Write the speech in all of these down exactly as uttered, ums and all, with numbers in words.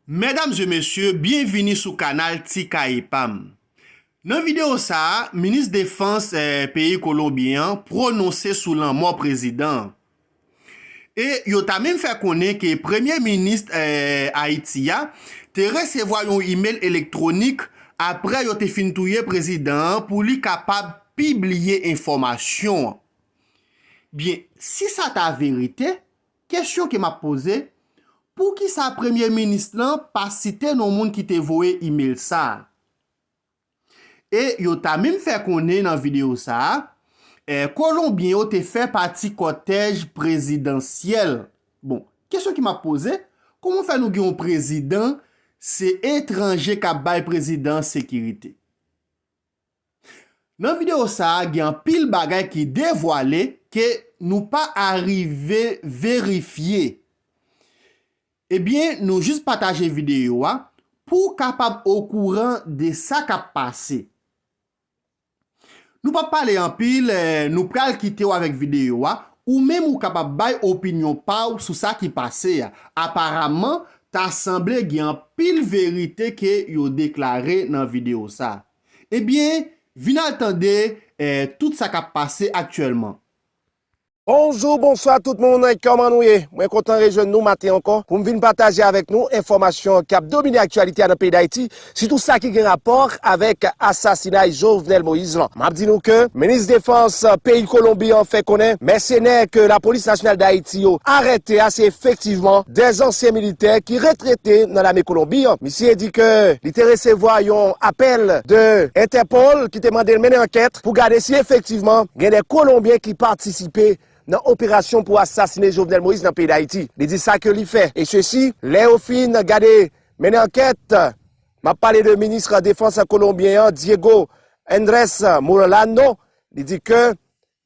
Medam e mesye, byenvini sou kanal Ti Kaye Pa M. Nan videyo sa a, minis defans, eh, peyi Kolonbyen an pwononse sou lanmò prezidan an. E yo ta menm fè konnen ke premye minis, eh, Ayiti a te resevwa yon imèl elektwonik apre yo te fin touye prezidan an pou li kapab pibliye enfòmasyon an. Byen, si sa ta verite, kesyon ke m ap poze, poukisa premye minis lan pa site non moun ki te voye imèl sa a? E yo ta menm fè konnen nan videyo sa a, eh, Kolonbyen yo te fè pati kòtèj prezidansyèl. Bon, kesyon ke m ap poze, kòman fè nou gen yon prezidan, se etranje k ap bay prezidan an sekirite? Nan videyo sa a, gen anpil bagay ki devwale ke nou pa arive verifye. Ebyen, nou jis pataje videyo a pou w kapab okouran de sa k ap pase. Nou p ap pale anpil, eh, nou pral kite w avèk videyo a. Ou menm ou kapab bay opinyon pa w sou sa ki pase a. Aparaman, ta sanble gen anpil verite ke yo deklare nan videyo sa a. Ebyen, vin al tande, eh, tout sa k ap pase aktyèlman. Bonjou, bonswa tout moun, kòman nou ye? Mwen kontan rejwenn nou maten ankò pou m vin pataje avèk nou enfòmasyon k ap domine aktyalite a nan peyi Dayiti, sitou sa ki gen rapò avèk asasinay Jovenel Moïse lan. M ap di nou ke minis defans peyi Kolonbi an fè konnen mèsenè ke Lapolis Nasyonal Dayiti yo arete a, se efektivman de zansyen militè ki retrete nan lame Kolonbi an. Misye di ke li te resevwa yon apèl de Entèpòl ki te mande l mennen ankèt pou gade si efektivman gen de Kolonbyen ki patisipe nan operasyon pou asasine Jovenel Moïse nan peyi Dayiti. Li di sa ke li fè. E sesi, lè yo fin gade mennen ankèt, m ap pale de minis defans kolonbyen an, Diego Andrés Molano, li di ke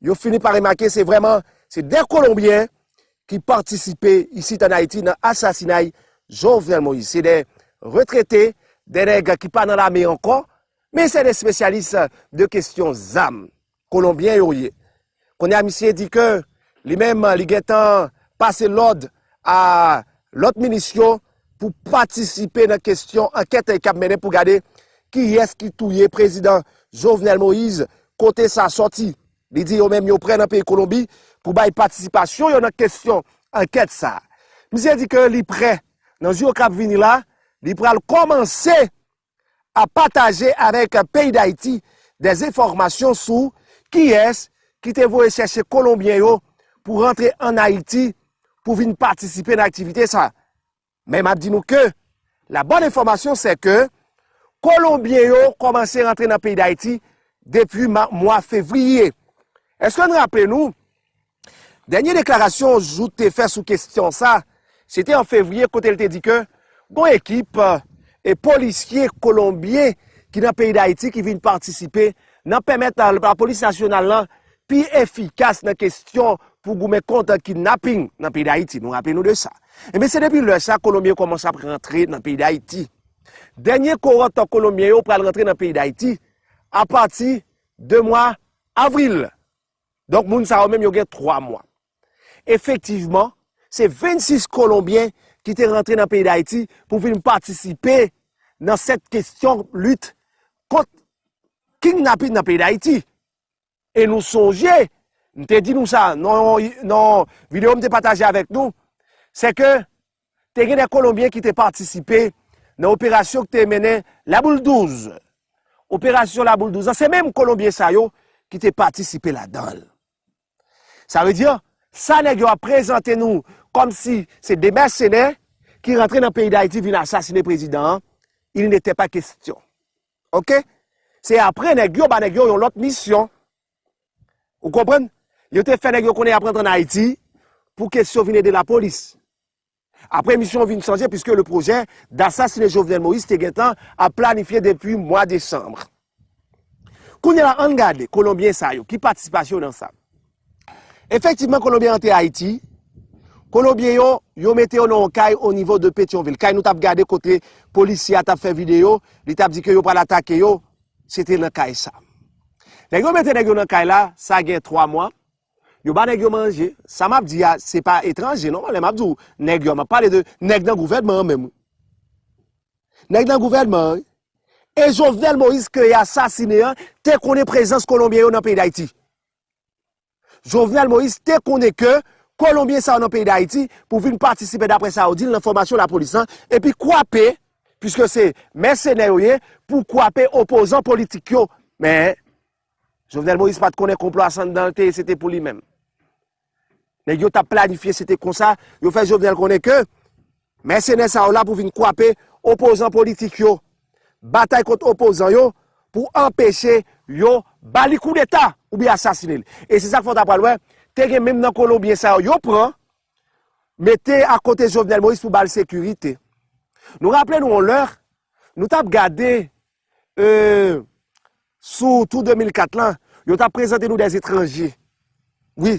yo fini pa remake se vrèman, se de Kolonbyen ki patisipe isit ann Ayiti nan asasinay Jovenel Moïse. Se de retrete, de nèg ki pa nan lame ankò, men se de espesyalis de kesyon zam. Kolonbyen yo ye. Kounye a, misye di ke li menm, li gentan pase lòd a lòt minis yo pou patisipe nan kesyon ankèt k ap mennen pou gade kiyès ki touye prezidan Jovenel Moïse, kote sa sòti. Li di yo menm yo prè nan peyi Kolonbi pou bay patisipasyon yo nan kesyon ankèt sa a. Misye di ke li prè, nan jou yo k ap vini la, li pral kòmanse a pataje avèk peyi Dayiti de enfòmasyon sou kiyès ki te voye chèche Kolonbyen yo pou rantre ann Ayiti pou vin patisipe nan aktivite sa. Men m ap di nou ke la bòn enfòmasyon se ke Kolonbyen yo kòmanse rantre nan peyi Dayiti depi ma-, mwa fevriye. Èske n raple nou, dènye deklarasyon Jouthe te fè sou kesyon sa, se te an fevriye kote l te di ke gon ekip, e, polisye kolonbyen ki nan peyi Dayiti ki vin patisipe nan pèmèt, a, lapolis nasyonal lan pi efikas nan kesyon pou goumen kont kidnaping nan peyi Dayiti. Nou raple nou de sa. Ebyen, se depi lè sa, Kolonbyen yo kòmanse ap rantre nan peyi Dayiti. Dènye kowòt Kolonbyen yo pral rantre nan peyi Dayiti apati de mwa avril. Donk, moun sa yo menm, yo gen twa mwa. Efektivman, se vennsis Kolonbyen ki te rantre nan peyi Dayiti pou vin patisipe nan sèt kesyon lit kont kidnapin nan peyi Dayiti. E nou sonje, m te di nou sa nan yon, nan yon videyo m te pataje avèk nou, se ke te gen de Kolonbyen ki te patisipe nan operasyon ki te mennen Laboul Douz. Operasyon Laboul Douz lan, se menm Kolonbyen sa yo ki te patisipe ladan l. Sa vle di, sa nèg yo ap prezante nou kòmsi se de mèsenè ki rantre nan peyi Dayiti vin asasine prezidan an, il n'était pas question. Oke? Se apre nèg yo ba nèg yo yon lòt misyon. Ou konprann? Yo te fè nèg yo konnen y ap rantre ann Ayiti pou kesyon vin ede lapolis. Apre, misyon vin chanje, puisque le projet d'assassiner Jovenel Moïse te gentan ap planifye depi mwa desanm. Kounye a, ann gade Kolonbyen sa yo, ki patisipasyon nan sa. Efektivman, Kolonbyen antre Ayiti. Kolonbyen yo, yo mete yo nan yon kay o nivo de Petyonvil. Kay nou t ap gade kote polisye a t ap fè videyo, li t ap di ke yo pral atake yo, se te nan kay sa. Nèg yo mete nèg yo nan kay la, sa gen twa mwa. Yo ba nèg yo manje. Sa m ap di a, se pa etranje, non? Lè m ap di w nèg yo, m ap pale de nèg nan gouvènman an menm, wi. Nèg nan gouvènman an, wi. E Jovenel Moïse ke y asasinen an te konnen prezans Kolonbyen yo nan peyi Dayiti. Jovenel Moïse te konnen ke Kolonbyen sa yo nan peyi Dayiti pou vin patisipe, daprè sa yo di l, nan fòmasyon lapolis lan, epi kwape, piske se mèsenè yo ye, pou kwape opozan politik yo. Men, Jovenel Moïse pa t konnen konplo a se anndan l te ye, se te pou li menm. Nèg yo t ap planifye, se te konsa, yo fè Jovenel konnen ke mèsenè sa yo la pou vin kwape opozan politik yo, batay kont opozan yo pou anpeche yo ba li koudeta oubyen asasinen l. E se sa k fè w ta pral wè, te gen menm nan Kolonbyen sa yo, yo pran, mete akote Jovenel Moïse pou ba l sekirite. Nou raple nou yon lè, nou t ap gade, e, sou tou de mil kat lan, yo t ap prezante nou dèzetranje. Wi,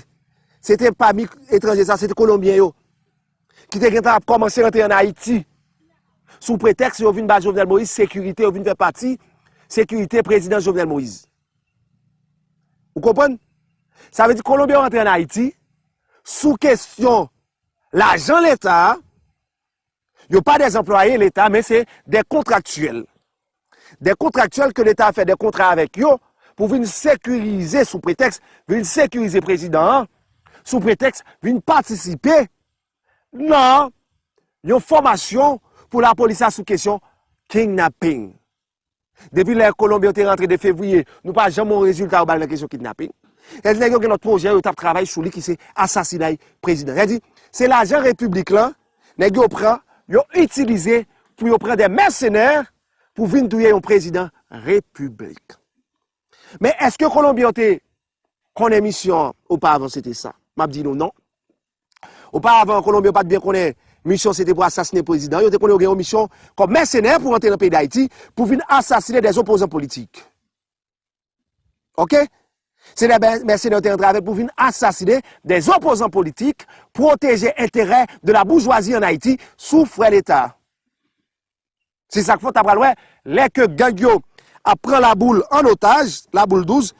se te pami etranje sa, se te Kolonbyen yo, ki te gentan ap kòmanse rantre ann Ayiti, sou pretèks yo vin ba Jovenel Moïse sekirite, yo vin fè pati sekirite prezidan Jovenel Moïse. Ou konprann? Sa vle di Kolonbyen yo rantre ann Ayiti, sou kesyon lajan Leta a, yo pa dè anplwaye Leta, men se dè kontraktyèl. Dè kontraktyèl ke Leta fè dè kontra avèk yo pou vin sekirize, sou pretèks vin sekirize prezidan an, sou pretèks vin patisipe nan yon fòmasyon pou lapolis la sou kesyon kidnapping. Depi lè Kolonbyen yo te rantre de fevriye, nou pa janm wè yon rezilta yo ba l nan kesyon kidnaping. Sa di nèg yo gen lòt pwojè yo t ap travay sou li ki se asasinay prezidan. Sa di, se lajan repiblik lan, nèg yo pran, yo itilize pou yo pran de mèsenè pou vin touye yon prezidan repiblik. Men èske Kolonbyen yo te konnen misyon an oparavan se te sa? M ap di nou non. Oparavan, Kolonbyen yo pa t byen konnen misyon se te pou asasinen prezidan. Yo te konnen yo gen yon misyon kòm mèsenè pou rantre nan peyi Dayiti pou vin asasinen dè opozan politik. Oke? Se dè mè-, mèsenè yo te rantre avè l pou vin asasinen dè opozan politik, pwoteje enterè de la boujwazi ann Ayiti sou frè Leta. Se sa k fè w ta pral wè, lè ke gang yo ap pran Laboul an otaj, Laboul douz,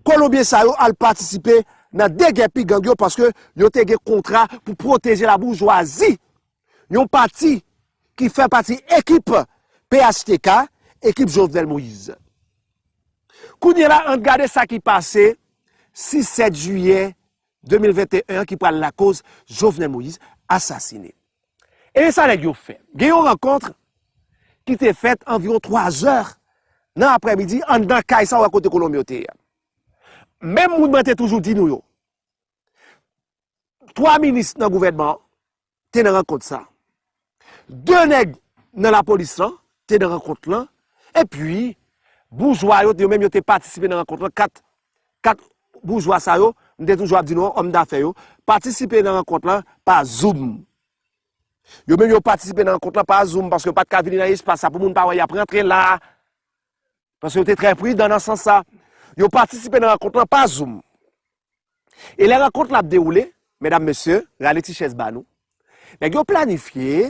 Kolonbyen sa yo al patisipe nan degèpi gang yo paske yo te gen kontra pou pwoteje laboujwazi. Yon pati ki fè pati ekip P H T K, ekip Jovenel Moïse. Kounye a la, ann gade sa ki pase sis sèt jiyè de mil venteyen an ki pral lakoz Jovenel Moïse asasinen. E sa nèg yo fè. Gen yon rankont ki te fèt anviwon twa zè nan aprèmidi anndan kay sa w wè kote Kolonbyen yo te ye a. Menm moun mwen te toujou di nou yo, twa minis nan gouvènman an te nan rankont sa. De nèg nan lapolis lan te nan rankont lan. Epi, boujwa yo, yo menm yo te patisipe nan rankont lan. Kat, kat boujwa sa yo, m te toujou ap di nou, òm dafè yo, patisipe nan rankont lan pa Zoom. Yo menm yo patisipe nan rankont lan pa Zoom, paske yo pa t ka vini nan espas sa pou moun pa wè y ap rantre la. Paske yo te trè pridan nan sans sa. Yo patisipe nan rankont lan pa Zoom. E lè rankont la ap dewoule, medam, mesye, rale ti chèz ba nou. Nèg yo planifye,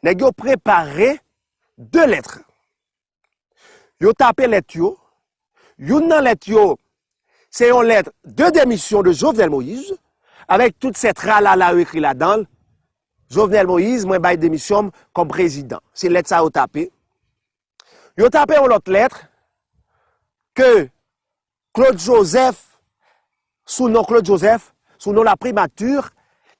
nèg yo prepare de lèt. Yo tape lèt yo. Youn nan lèt yo, se yon lèt de demisyon de Jovenel Moïse, avèk tout sè tralala yo ekri ladan l. Jovenel Moïse, mwen bay demisyon m kòm prezidan. Se lèt sa yo tape. Yo tape yon lòt lèt ke Claude Joseph, sou non Claude Joseph, sou non la primature,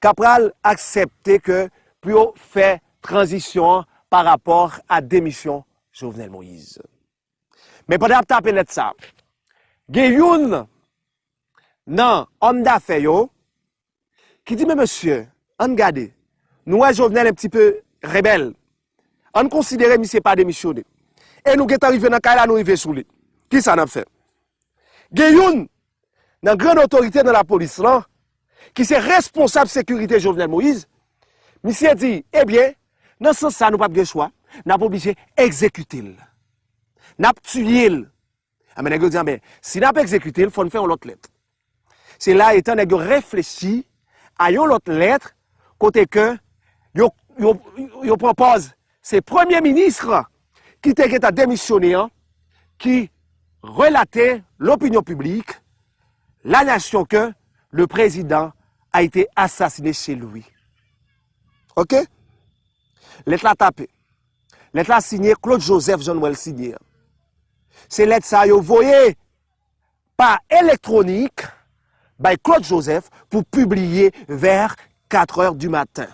ka pral aksepte ke pou yo fè tranzisyon an pa rapò a demisyon Jovenel Moïse. Men pandan y ap tape lèt sa, gen youn nan òm dafè yo ki di, men mesye, ann gade, nou wè Jovenel un petit peu rebelle. Ann konsidere misye pa demisyone. E nou gentan rive nan kay la, nou rive sou li. Kisa n ap fè? Gen youn nan grann otorite nan lapolis lan, ki se responsab sekirite Jovenel Moïse, misye di, ebyen, nan sans sa, nou p ap gen chwa, n ap oblije egzekite l. N ap tiye l. Anben, nèg yo di, anben, si n ap egzekite l, fò n fè yon lòt lèt. Se la, etan nèg yo reflechi a yon lòt lèt, kote ke yo, yo, yo pran pòz se premye minis ki te gentan demisyone an, ki relate lopinyon piblik, la nasyon, ke le président a été assassiné chez lui. Oke? Lèt la tape. Lèt la sinye Claude Joseph, jan nou wè l sinye an. Se lèt sa yo voye pa elektwonik bay Claude Joseph pou pibliye vè kat è di maten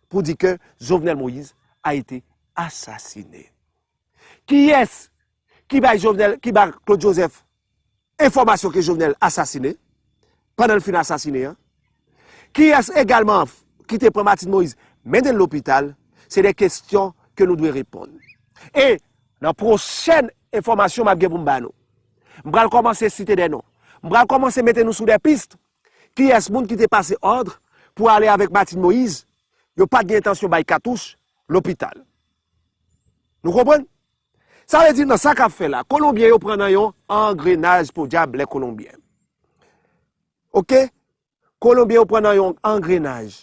pou di ke Jovenel Moïse a été assassiné. Kiyès ki bay Jovenel, ki bay Claude Joseph enfòmasyon ke Jovenel asasine, pandan l fin asasine an? Kiyès egalman ki te pran Martine Moïse, mennen l lopital? Se de kesyon ke nou dwe reponn. E nan pwochèn enfòmasyon m ap gen pou m ba nou, m pral kòmanse site de non. M pral kòmanse mete nou sou de pis. Kiyès moun ki te pase òd pou ale avèk Martine Moïse? Yo pa t gen entansyon bay katouch lopital. Nou konprann? Sa vle di nan sa k ap fè la, Kolonbyen yo pran nan yon angrenaj, podyab, lè Kolonbyen. Oke? Kolonbyen yo pran nan yon angrenaj.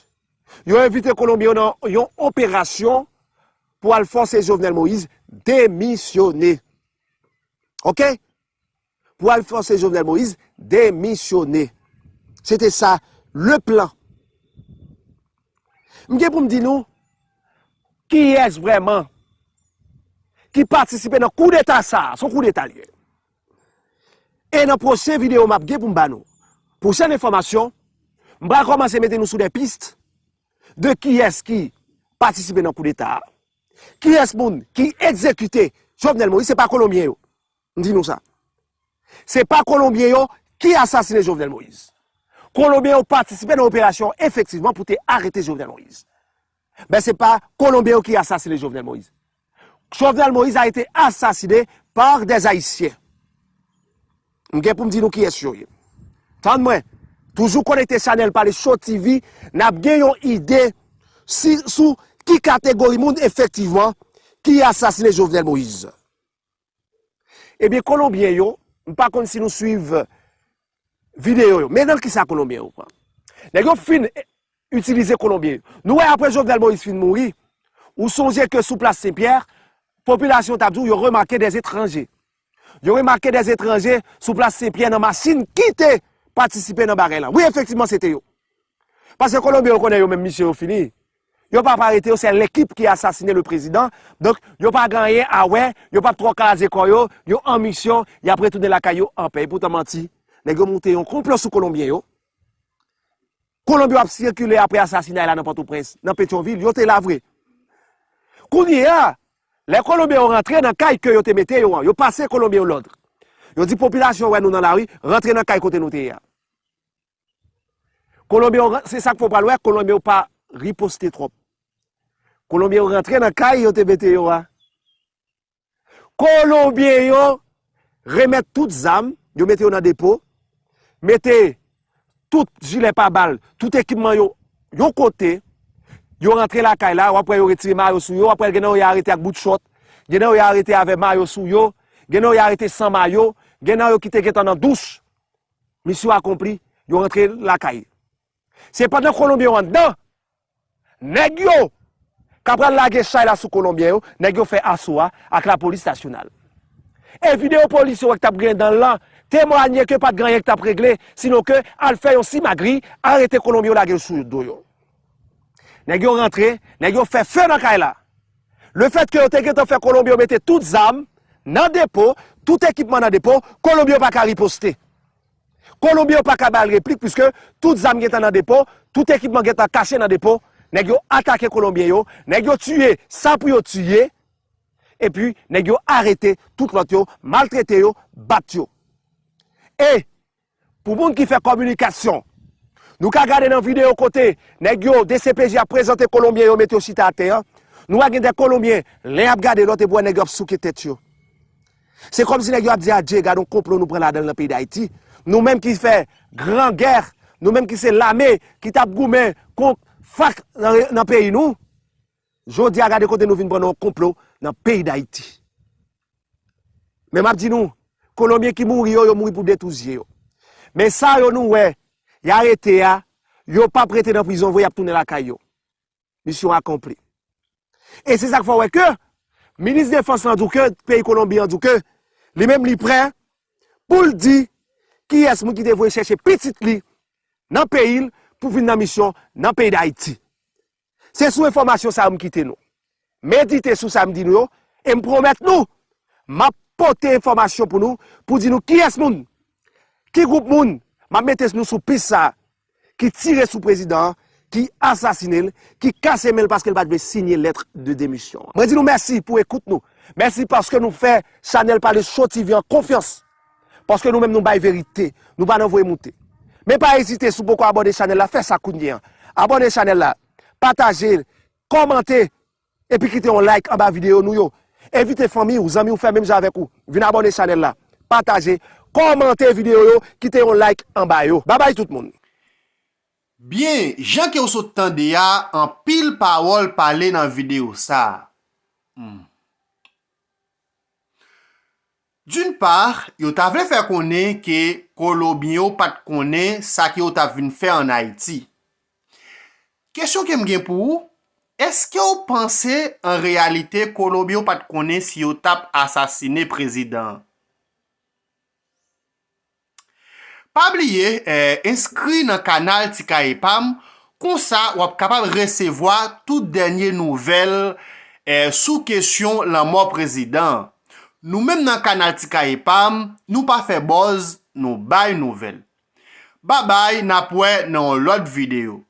Yo envite Kolonbyen yo nan yon operasyon pou al fòse Jovenel Moïse demisyone. Oke? Pou al fòse Jovenel Moïse demisyone. Se te sa le plan. M gen pou m di nou kiyès vrèman ki patisipe nan koudeta sa a. Se yon koudeta l ye. E nan pwochen videyo m ap gen pou m ba nou pwochèn enfòmasyon, m pral kòmanse mete nou sou de pis de kiyès ki patisipe nan koudeta a. Kiyès moun ki egzekite Jovenel Moïse? Se pa Kolonbyen yo. M di nou sa. Se pa Kolonbyen yo ki asasine Jovenel Moïse. Kolonbyen yo patisipe nan operasyon efektivman pou te arete Jovenel Moïse. Men se pa Kolonbyen yo ki asasine Jovenel Moïse. Jovenel Moïse a été assassiné par des Haïtiens. M gen pou m di nou kiyès yo ye. Tann mwen, toujou konekte chanèl Pale Show T V, n ap gen yon ide si, sou ki kategori moun efektivman ki asasine Jovenel Moïse. Ebyen, Kolonbyen yo, m pa konn si nou swiv videyo yo. Men nan kisa Kolonbyen yo pran. Nèg yo fin itilize Kolonbyen yo. Nou wè apre Jovenel Moïse fin mouri, ou sonje ke sou plas Sen Pyè, popilasyon t ap di w yo remake de etranje. Yo remake de etranje sou plas Sen Pyè nan machin ki te patisipe nan bagay la. Wi, efektivman, se te yo. Paske Kolonbyen yo konnen yo menm misyon yo fini. Yo p ap arete yo, se lekip ki asasine le prezidan. Donk, yo pa gen anyen a wè, yo p ap twò kraze kò yo, yo an misyon, y ap retounen lakay yo anpè. E poutan manti, nèg yo moute yon konplo sou Kolonbyen yo. Kolonbyen yo ap sikile apre asasinay la nan Pòtoprens, nan Petyonvil, yo te la vre. Kounye a, lè Kolonbyen yo rantre nan kay ke yo te mete yo an, yo pase Kolonbyen yo lòd. Yo di popilasyon wè nou nan lari, rantre nan kay kote nou te ye a. Kolonbyen yo ran-, se sa k fè w pral wè, Kolonbyen yo pa riposte twòp. Kolonbyen yo rantre nan kay yo te mete yo a. Kolonbyen yo remèt tout zam, yo mete yo nan depo, mete tout jilè pabal, tout ekipman yo yon kote, yo rantre lakay la, w ap wè yo retire mayo sou yo, w ap wè gen nan yo y arete ak bout chòt, gen nan yo y arete avè mayo sou yo, gen nan yo y arete san mayo, gen nan yo ki te gentan nan douch. Misyon akonpli, yo rantre lakay. Se pandan Kolonbyen yo anndan, nèg yo ka pral lage chay la sou Kolonbyen yo, nèg yo fè aso a ak lapolis nasyonal. E videyo polis yo wè k t ap griyen dan l lan temwanye ke pa t gen anyen k t ap regle, sinon ke al fè yon simagri, arete Kolonbyen yo lage l sou do yo. Nèg yo rantre, nèg yo fè fe nan kay la. Lefètke yo te gentan fè Kolonbyen yo mete tout zam nan depo, tout ekipman nan depo, Kolonbyen yo pa ka riposte. Kolonbyen yo pa ka ba l replik, piske tout zam gentan nan depo, tout ekipman gentan kache nan depo. Nèg yo atake Kolonbyen yo, nèg yo tiye sa pou yo tiye, epi nèg yo arete tout lòt yo, maltrete yo, bat yo. E pou moun ki fè kominikasyon, nou ka gade nan videyo kote nèg yo, D C P J ap prezante Kolonbyen yo, mete yo chita atè a. Nou wè gen de Kolonbyen, lè y ap gade lòt, epi w wè nèg yo ap souke tèt yo. Se kòmsi nèg yo ap di, "Adje, gade yon konplo nou pran ladan l nan peyi Dayiti. Nou menm ki fè gran gè, nou menm ki se lame ki t ap goumen kont fak nan, nan peyi nou. Jodi a, gade kote nou vin pran nan yon konplo nan peyi Dayiti." Men m ap di nou, Kolonbyen ki mouri yo, yo mouri pou de twou zye yo. Men sa yo nou wè, y arete a, yo p ap rete nan prizon vre, y ap tounen lakay yo. Misyon akonpli. E se sa k fè w wè ke minis defans lan di w ke, peyi Kolonbi an di w ke li menm li prè pou l di kiyès moun ki te voye chèche pitit li nan peyi l pou vin nan misyon nan peyi Dayiti. Se sou enfòmasyon sa yo m kite nou. medite sou sa m di nou yo, e m pwomèt nou, m ap pote enfòmasyon pou nou, pou di nou kiyès moun, ki gwoup moun, m ap mete nou sou pis sa, ki tire sou prezidan an, ki asasinen l, ki kase men l paske l pa t vle siyen lèt de demisyon an. Mwen di nou mèsi pou ekout nou. Mèsi paske nou fè chanèl Pale Cho T V an konfyans. Paske nou menm nou bay verite. Nou pa nan voye moute. Men pa ezite, si w poko abòne chanèl la, fè sa kounye an. Abòne chanèl la, pataje, kòmante, epi kite yon like anba videyo nou yo. Envite fanmi w, zanmi w fè menm jan avèk ou. Vin abòne chanèl la, pataje, kòmante videyo yo, kite yon like anba yo. Babay tout moun. Byen, jan ke w sot tande a, anpil pawòl pale nan videyo sa a. Hmm. D'une part, yo ta vle fè konnen ke Kolobyen yo pa t konnen sa ke yo t ap vin fè ann Ayiti. Kesyon ke m gen pou ou, èske w panse an reyalite Kolobyen yo pa t konnen si yo t ap asasinen prezidan an? Pa bliye eh, enskri nan kanal Ti Kaye Pa M, konsa w ap kapab resevwa tout dènye nouvèl eh, sou kesyon lanmò prezidan an. Nou menm nan kanal Ti Kaye Pa M, nou pa fè buzz, nou bay nouvèl. Babay, n ap wè nan yon lòt videyo.